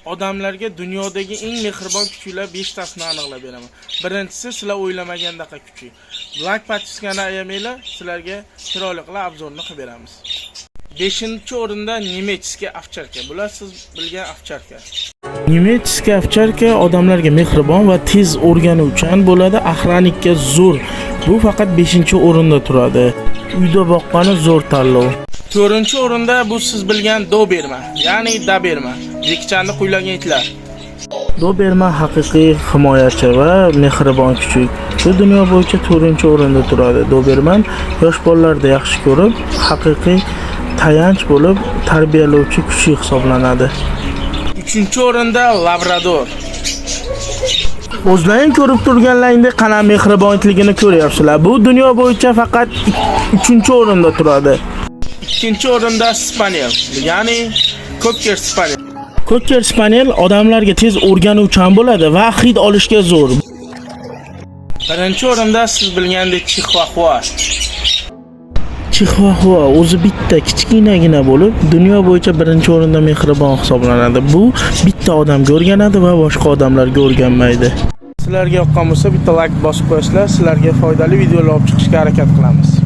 Odamlarga dunyodagi eng mehribon kuchuklar 5 tasini aniqlab beraman. Birinchisi sizlar o'ylamagandaqa kuchuk. Лайк, подписка ni ayamanglar, sizlarga chiroyli qilib обзор ni qilib beramiz. 5-o'rinda немецкий овчарка. Bular siz bilgan овчарка. Немецкий овчарка odamlarga mehribon va tez o'rganuvchan bo'ladi, охранник ka zo'r. Bu faqat 5-o'rinda turadi. Uyda boqqani zo'r tanlov. 4-o'rinda bu siz bilgan Doberman, ya'ni Daberman. Jekichanni quylagan itlar. Doberman haqiqiy himoyachi va mehribon kuchuk. Bu dunyo bo'yicha 4-o'rinda turadi. Doberman yosh bolalarni yaxshi ko'rib, haqiqiy tayanch bo'lib, tarbiyalovchi kuchuk hisoblanadi. 3-o'rinda Labrador. O'zlaring ko'rib turganlaringdek qana mehribonligini ko'ryapsizlar. Bu dunyo bo'yicha faqat 3-o'rinda turadi. 2-o'rinda Spaniel, ya'ni Cocker Spaniel. Cocker Spaniel odamlarga tez o'rganuvchan bo'ladi va hid olishga zo'r. 1-o'rinda siz bilgandek Chihuahua. Chihuahua o'zi bitta kichkinagina bo'lib, dunyo bo'yicha 1-o'rinda mehribon hisoblanadi. Bu bitta odamga o'rganadi va boshqa odamlarga o'rganmaydi. Sizlarga yoqqan bo'lsa, bitta like bosib qo'yasizlar, sizlarga foydali videolar olib chiqishga harakat qilamiz.